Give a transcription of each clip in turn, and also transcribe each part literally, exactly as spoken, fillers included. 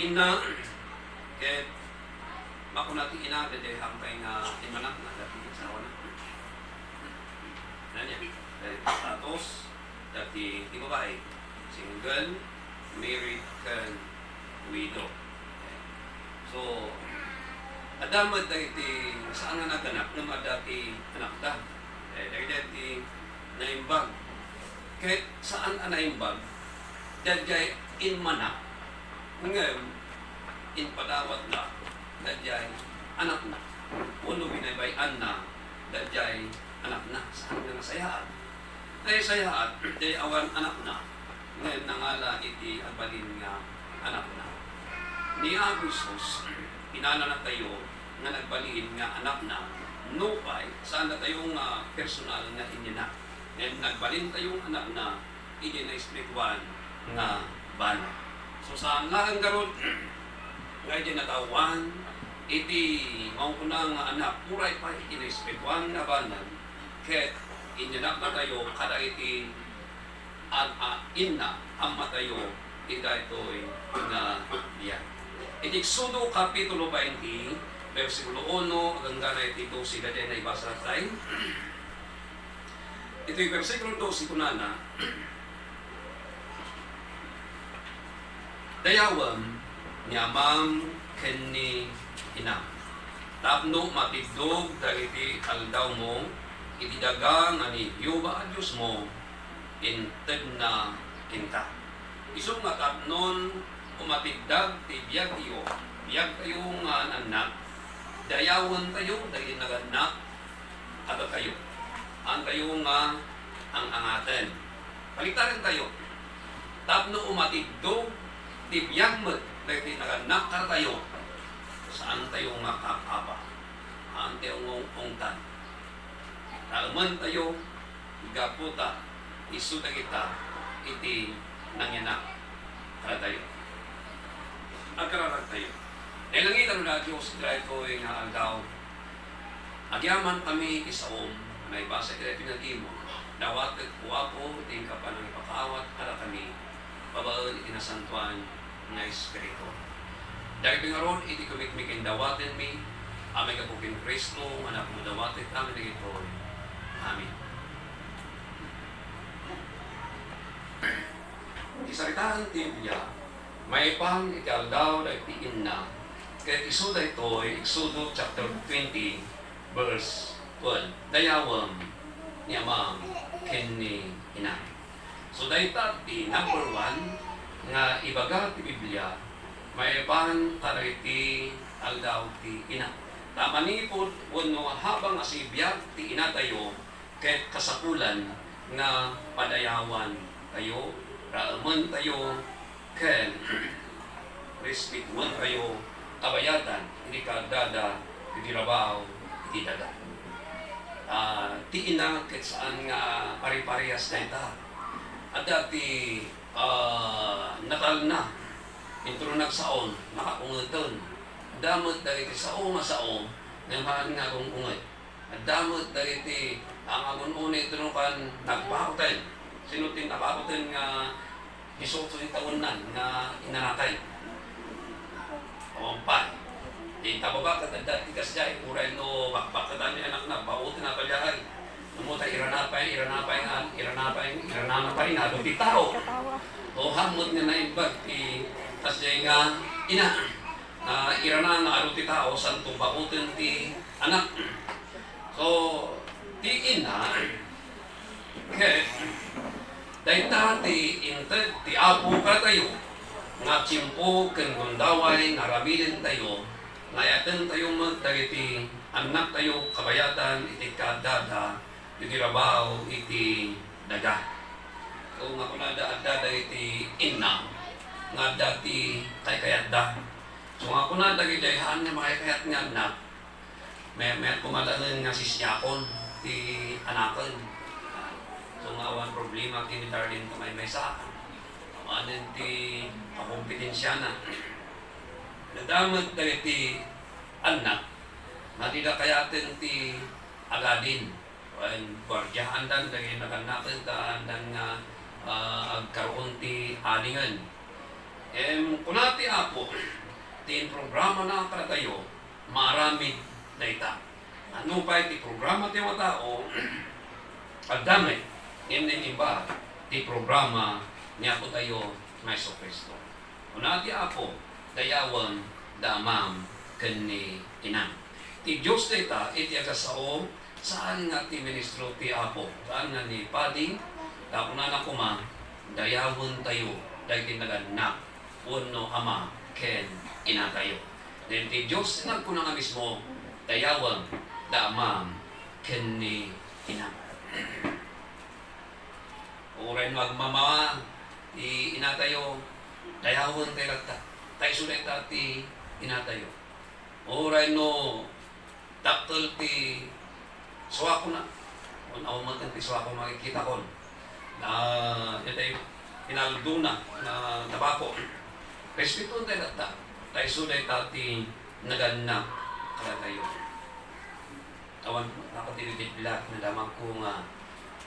Inna, ket makuna ti ina, daydiay hampay nga immanak nga dagiti asawana. Ania, daydiay status dagiti, ti babai, single, married, ken widow. So, adda met dagiti saan nga naganak, ngem adda ti anakda. Eh, dagiti naimbag. Ket saan a naimbag, daydiay immanak, ngem impadawatna daydiay anakna, wenno binaybay-anna daydiay anakna, saan nga nasayaat. Nasayaat, daydiay awan anakna, ngem nangala iti agbalin nga anakna. Ni Apo Jesus, inananatayo nga nagbalin nga anakna, nupay, saannatayo nga personal nga inyanak. Ngem nagbalintayo nga anakna iti naespirituan nga banag. So, saan laeng ngarud nga iti nataoan iti makunkuna nga anak, uray pay iti naespirituan nga banag, ket inyanaknatayo kadagiti an-, a-, inna, ammatayo iti daytoy nga biag. Iti Exodo Kapitulo twenty, bersikulo uno, agingga iti dose, daydiay naibasa tayo. Iti bersikulo dose, kunana, "Dayawem ni amam ken ni inam, tapno matiddog dagiti aldawmo iti daga nga ni Jehovah a Diosmo intedna kenka." Isu nga tapnon umatiddag ti biagyo, biagtayo nga annak, dayawentayo dagiti nagannak kadatayo. Saantayo nga ang-angaten. Baliktarentayo. Tapno umatiddog ti biag met dagiti nagannak kadatayo, saantayo nga kaababa. Saantayo nga ung-ungtan. Raementayo gapu ta isu dagita iti nangianak kadatayo. Agkararagtayo. Nailangitan a Dios, iti daytoy nga aldaw, agyamankami iti saom a naibasa iti daytoy nga gimong. Dawatek, O Apo, ti inka panangipakaawat kadakami babaen iti Nasantoan nga Espiritu. Dagitoy ngarud iti kumikmi ken dawatenmi a maigapu ken Cristo nga Anakmo, dawatek amin dagitoy. Amen. Iti saritaan ti Biblia, maipan iti aldaw dagiti inna, ket isu daytoy, Exodo chapter twenty, verse twelve, "Dayawem ni amam ken ni inam." So, dayta ti number one nga ibaga ti Biblia maipan kadagiti aldaw ti ina. Ta manipud wenno habang a sibiag ti inatayo, ket kasapulan nga padayawantayo, raementayo, ken respetuentayo kabayatan iti kaaddada iti rabaw iti daga. Ah, ti ina ket saan nga pare-parehas dayta. Adda ti, ah, natalna, intono nagsaon, nakaungeten. Adda met dagiti sao nga sao, ngem haan nga agung-unget. Adda met dagiti, ah, nga agun-unget intono kan nagbauten. Sino ti nabauten nga disiotso ti tawenna nga inanaken? Awan pay. Ti ita baba ket adda ti kasdiay, uray no bakbakketan ni anakna, bauten a pay diay. Ammo ta irana pay, irana pay nga, irana pay, irana pay nga adu ti tao. O, haan met nga naimbag ti kasdiay nga ina. Ah, irana nga adu ti tao, saanto bauten ti anak. So, ti ina, ket dayta ti inted ti Apo kadatayo nga tiempo ken gundaway nga aramidentayo, nga ayatentayo met dagiti annaktayo kabayatan iti kaaddada iti rabaw iti daga. So, nga kunada, adda dagiti inna nga adda ti kaykayatda. So, nga kunada, dagiti haan nga makaykayat nga annak, May, may kumadaen nga sisiakon ti anaken. Ah, so nga awan problema ken ni Darlene ta maymaysa. Awanen ti kakompetensiana. Adda met dagiti annak nga dida kayaten ti agadin ken guardiaandan dagiti nagannaken ta haandan nga, ah, agkaroon ti adingen. Em, kuna ti Apo, Kuna kadatayo, maaramid dayta. Ano pay ti programa ti awan tao, adda met, ngem naimbag ti programa ni Apo tayo nga Jesu-Cristo. Kuna ti Apo, "Dayawem da amam ken ni inam." Ti Dios dayta iti agsasao, saan nga ti ministro ti Apo, saan nga ni padi, ta kunana koma, "Dayawen tayo dagiti nagannak wenno ama ken inatayo." Ngem ti Dios nagkuna nga mismo, "Dayawem da amam ken ni inam." Uray no agmamama ti inatayo, dayawen tayo latta. Ta isu dayta ti inatayo. Uray no dakkel ti suakona, kun awan met ti suako makikitakon, na, itay pinaldona nga tabako. Respetuentayo latta. Ta isu dayta ti nagannak kadatayo. Awan, nakadilidiblat nga damagko nga,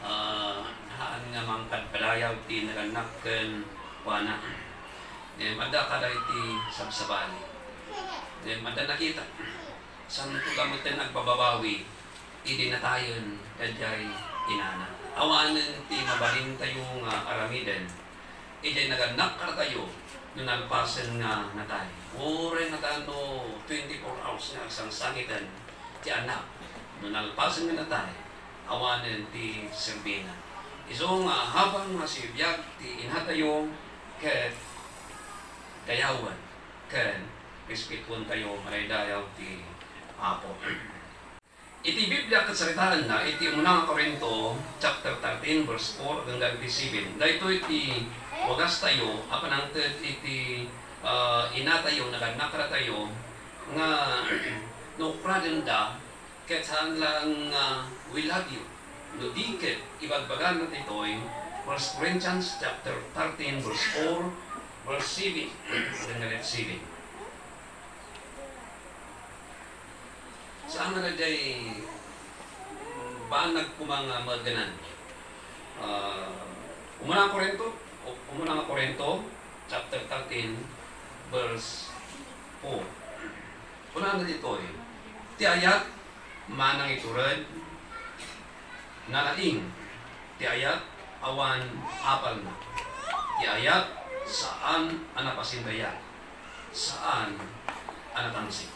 ah, haan nga mangpadpadayaw ti nagannak ken kuana. Ngem adda kada iti sabsabali. Ngem adda nakita. Santo ka metten agpababawi idi natayen daydiay inana. Awanen ti mabalintayo nga aramiden. Idiay nagannak kadatayo no nalpasen nga natay. Uray nga ta no twenty-four hours nga agsangsangiten ti anak, no nalpasen nga natay, awanen ti serbina. Isu nga habang masibibiag ti inatayo ket dayawen ken respetuentayo madaydayaw ti Apo. Iti Biblia ket saritaenna iti umuna nga Corinto, chapter thirteen, verse four agingga iti seven. Daytoy ti wagastayo a panangted iti, ah, inatayo, nagannak kadatayo, nga no ukradenda, ket saan laeng nga, "We love you." No di ket ibagbagana ditoy, First Corinthians chapter thirteen, verse four, verse seven. Agingga iti seven. Saan nga daydiay banag koma nga maagganan? Ah, umuna nga Corinto, u-, umuna nga Corinto, chapter thirteen, verse four. Kunana ditoy, "Ti ayat, manangitured, nalaing. Ti ayat, awan apalna. Ti ayat, saan a napasindayag." Saan a natangsit.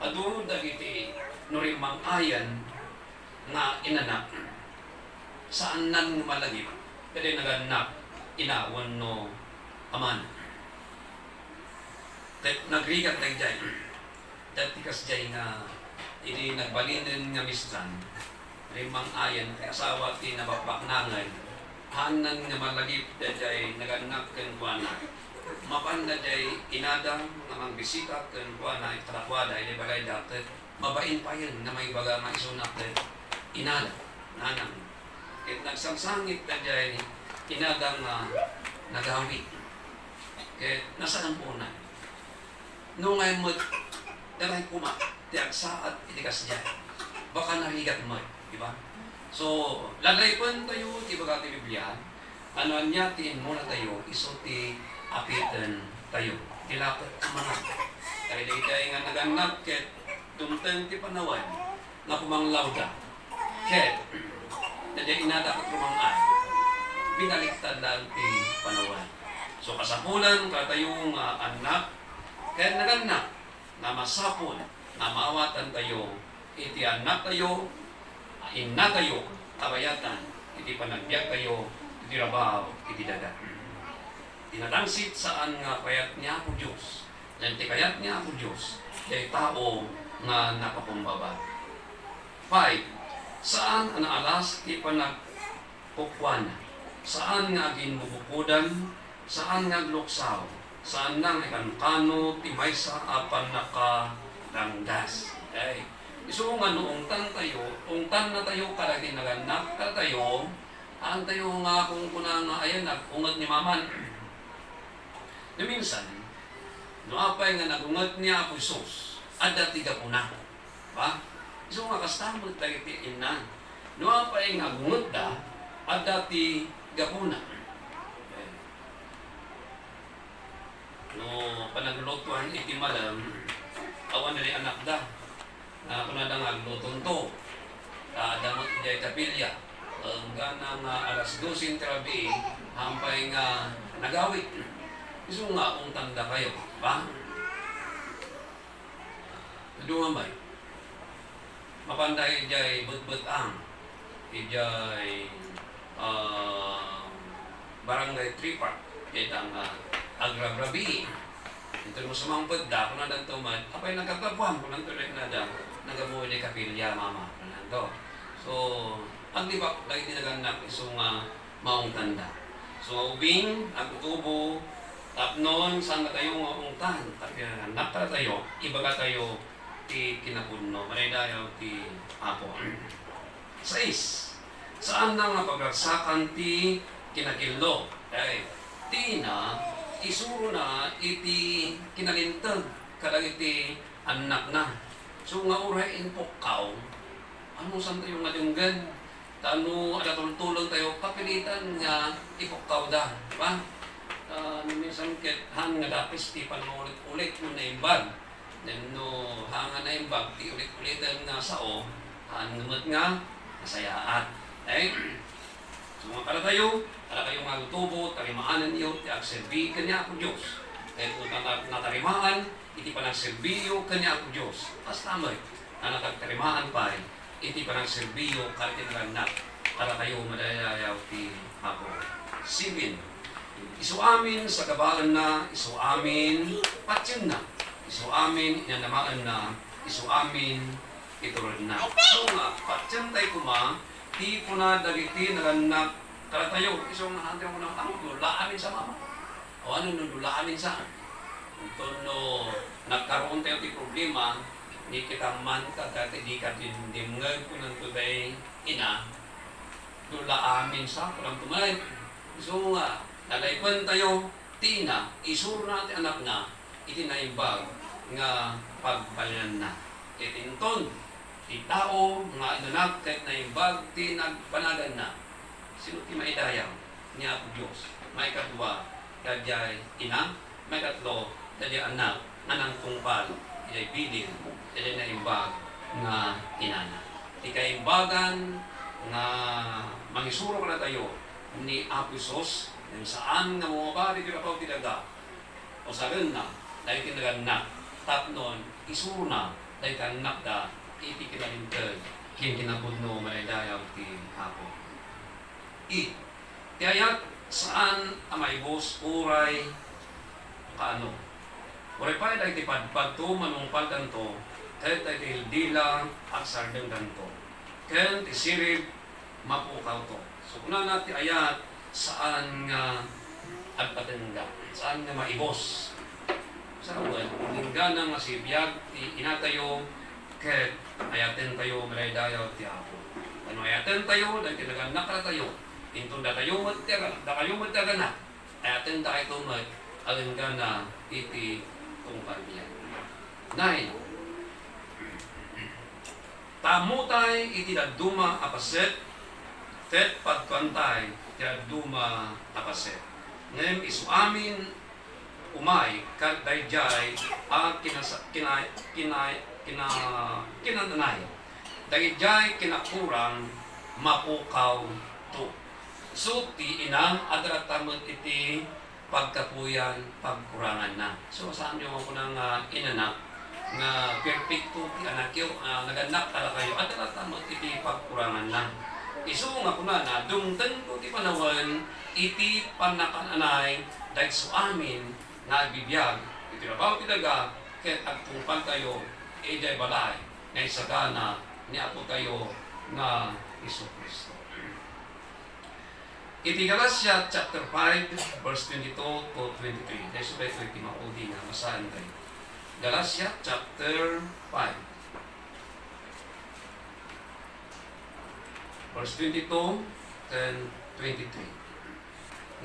Adu dagiti no rimmang-ayan nga inanak, saannan nga malagip, ket nagannak ina wenno amana. Ket nagrigat daydiay. Dati kasdiay nga idi nagbalinen nga mistran, rimmang-ayan ti asawa ti nabakbaknangen, haannan nga malagip daydiay nagannak kenkuana. Mapan daydiay inada nga mangbisita kenkuana kadakuada iti balayda, ket mabain payen nga maibaga nga isuna ket inada, nanang. Ket nagsangsangit daydiay inada nga nagawid. Ket nasaamponan. No ngay met, dagay koma ti agsaad iti kasdiay. Baka narigat met, di ba? So, lalipentayo ti ibaga ti Biblia, ano ania ti immunatayo, isu ti apitentayo. Ti lapet a mangan. Daydiay nga nagannak ket dumteng ti panawen nga pumanglawda. Ket, daydiay inada ket rumang-ay, binaliktad laeng ti panawen. So, kasapulan kadatayo nga annak ken nagannak nga masapul nga maawatantayo iti annaktayo, innatayo, a bayatan iti panagbiagtayo iti rabaw iti daga. Ti natangsit, saan nga kayat ni Apo Dios. Ken ti kayat ni Apo Dios, diay tao nga nakakumbaba. Five, saan a naalas ti panagkukuana. Saan nga aginbubukodan, saan nga agluksaw, saanna nga ikankano ti maysa a pannakaranggas. Okay. Isu nga no ungtantayo, ungtannatayo kadagiti nagannak kadatayo, haantayo nga kunkuna nga, "Ayan, nag-unget ni Maman." No minsan, no apay nga nag-unget ni Apo Jesus, adda ti gapuna. Ba? Isu nga kasta met dagiti inna. No apay nga agungetda, adda ti gapuna. No panaglutuan iti malem, awan dagiti anakda. Nga kunada nga aglutonto. Ta adda met idiay kapilya. Enggana nga alas dose ti rabii, hampay nga nagawid. Isu nga ungtandakayo, ba? Adu nga may. Mapanda idiay Betbetang, idiay, ah, Barangay Tree Park, ita nga agrabrabii. Inton no sumangpetda, kunadanto met, "Apay, nagkakapuam?" kunanto, "Dayta nada, nagamu idiay kapilya, mama," kunanto. So, aglibak dagiti nagannak isu nga maungtanda. So, ubing, agtutubo, tapnon, saan tayo nga ungtan? Tapno nagannak tayo, ibagatayo ti kinapudno, madaydayaw ti Apo. Sais, saanna nga pagragsakan ti kinakillo. Ay, ti ina, isurona iti kinalinteg kadagiti annakna. So nga uray impukkaw, ano saan tayo nga denggen? Ta no adda tultulon tayo, kapilitan nga ipukkawda, di ba? Ah, no minsan ket haan nga dakes ti panangulit-ulit no naimbag. Ngem no haan nga naimbag ti ulit-uliten nga sao, haan nga met nga nasayaat. Okay? So, nga kadatayo, kadakayo nga agtutubo, tarimaanenyo ti agserbi ken ni Apo Dios. Ket no ta-, natarimaan iti panagserbiyo ken ni Apo Dios, kasta met a natagtarimaan pay iti panagserbiyo kadagiti nagannak, kadakayo madaydayaw ti Apo. Seven. Isu amin sagabaenna, isu amin patienna, isu amin inanamaenna, isu amin ituredna. So nga, patien tayo koma, ti kuna dagiti nagannak kadatayo, isu nga hantay mo na, "Ano, dula amin sa mama?" O ano, no dula amin sa? Inton no nagkaroon tayo ti problema, ni kita man kadati di ka dimdimngeg, kunanto day ina, "Dula amin sa," kunanto met. Isu nga, nalaypen tayo, ti ina, isurna ti anakna iti naimbag nga pagbalinanna. Ket inton ti tao nga inanak ket naimbag ti nagbanaganna, sino ti maidayaw? Ni Apo Dios. Maikadua, daydiay ina. Maikatlo, daydiay annak nga nangtungpal idiay bilin, daydiay naimbag nga inana. Ti kaimbagan nga mangisuro kadatayo ni Apo Jesus, ngem saan nga mangubali ti rabaw ti daga, usarenna dagiti nagannak tapno isurona dagiti annakda iti kinalinteg ken kinapudno madaydayaw ti Apo. I. Ti ayat, saan a maibus uray kaano. Uray pay dagiti padpadto manungpaldanto, ket dagiti hildila agsardengdanto, ken ti sirib mapukawto. So, kunana ti ayat, saan nga agpatengga, saan nga maibus. Sa wen, inggana nga sibiag ti inatayo, ket ayatentayo madaydayaw ti Apo. Ano ayatentayo? Dagiti nagannak kadatayo. Inton datayo met ti aga-, dakayo met ti aganak, ayatendakayto met agingga iti tungpalmi. Nine. Ta ammotay iti dadduma a paset, ket padtoantay ti dadduma a paset. Ngem isu amin umay ket daydiay a kinasa-, kina-, kina-, kina-, kinananay. Daydiay kinakurang mapukawto. So, ti ina, adda latta met iti pagkapuyan, pagkuranganna. So, saanyo nga kuna nga inanak, nga perpekto ti anakyo, a, nagannak kadakayo, adda latta met iti pagkuranganna. Isu nga kunana, dumtengto ti panawen iti pannakan-anay daydiay amin nga agbibiag iti rabaw ti daga, ket agtungpaltayo idiay balay nga isagana ni Apotayo nga Jesu-Cristo. Iti Galacia chapter five, verse twenty-two to twenty-three. Daytoy daytoy ti maudi nga basaentayo. Galacia chapter five, verse twenty-two and twenty-three.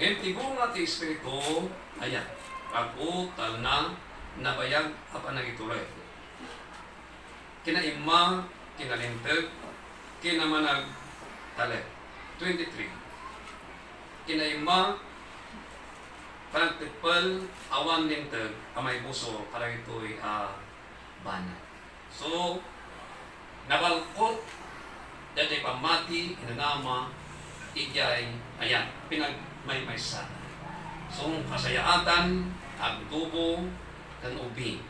Ngem ti bunga ti Espiritu, aya? Raku, talna, nabayag a panagituray, kinaimmag, kinalinteg, kinamanagtalek. Twenty-three. Kinaimmag, Panagteppel, awan linteg a maibusor kadagitoy a banag. So, nabalkot daytoy pammati, inanama, idiay ayat, pinagmaymaysa. So, kasayaatan, agtubo, ken ubing.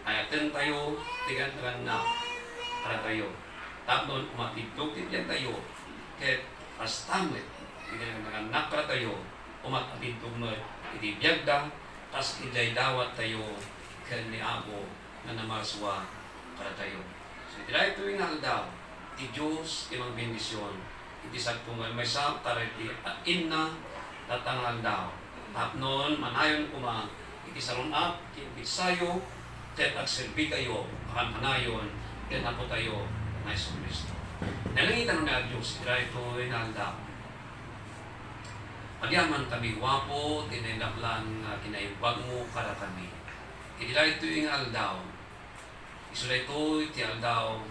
Ayatentayo ti gannagannak kadatayo. Tapno umatiddog ti biagtayo, ket kasta met ti gannagannak kadatayo, umatiddog met iti biagda, kas idiay dawattayo ken ni Apo nga namarsua kadatayo. So, iti daytoy nga aldaw, ti Dios ti mangbendision iti sadko nga maysa kadagiti inna tatta nga aldaw. Tapnon manayon koma iti sarun-at ken pizzayo, ket agserbitayo a kankanayon ken Apotayo nga Jesu-Cristo. Nalangitan nga Dios, iti daytoy nga aldaw. Agyaman kami, Apo, ti nailaklan nga kinaimbagmo kadakami. Iti daytoy nga aldaw, isu daytoy ti aldaw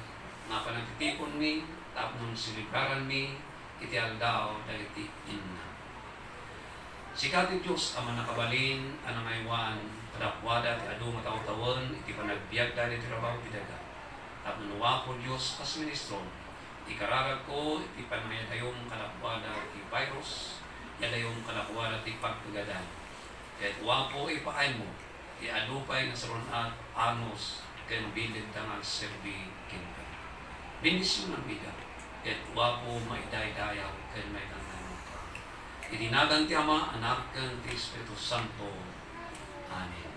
nga panagtitiponmi tapno selebraranmi iti aldaw dagiti inna. Sika ti Dios a mannakabalin a nangaywan kadakuada ti adu nga tawen-tawen iti panagbiagda iti trabaho ti daga. Tapno, Apo Dios, kas ministrom, ikararagko iti panangayadayom kadakuada ti virus, yadayom kadakuada ti pagtugadan. Ket, Apo, ipaaymo ti adu pay nga sarun-at, anus, ken bilin ta nga agserbi kenka. Bendisionam ida, ket, Apo, maidaydayaw ken maikankanka. Iti nagan ti Ama, Anak, ken ti Espiritu Santo. Amen.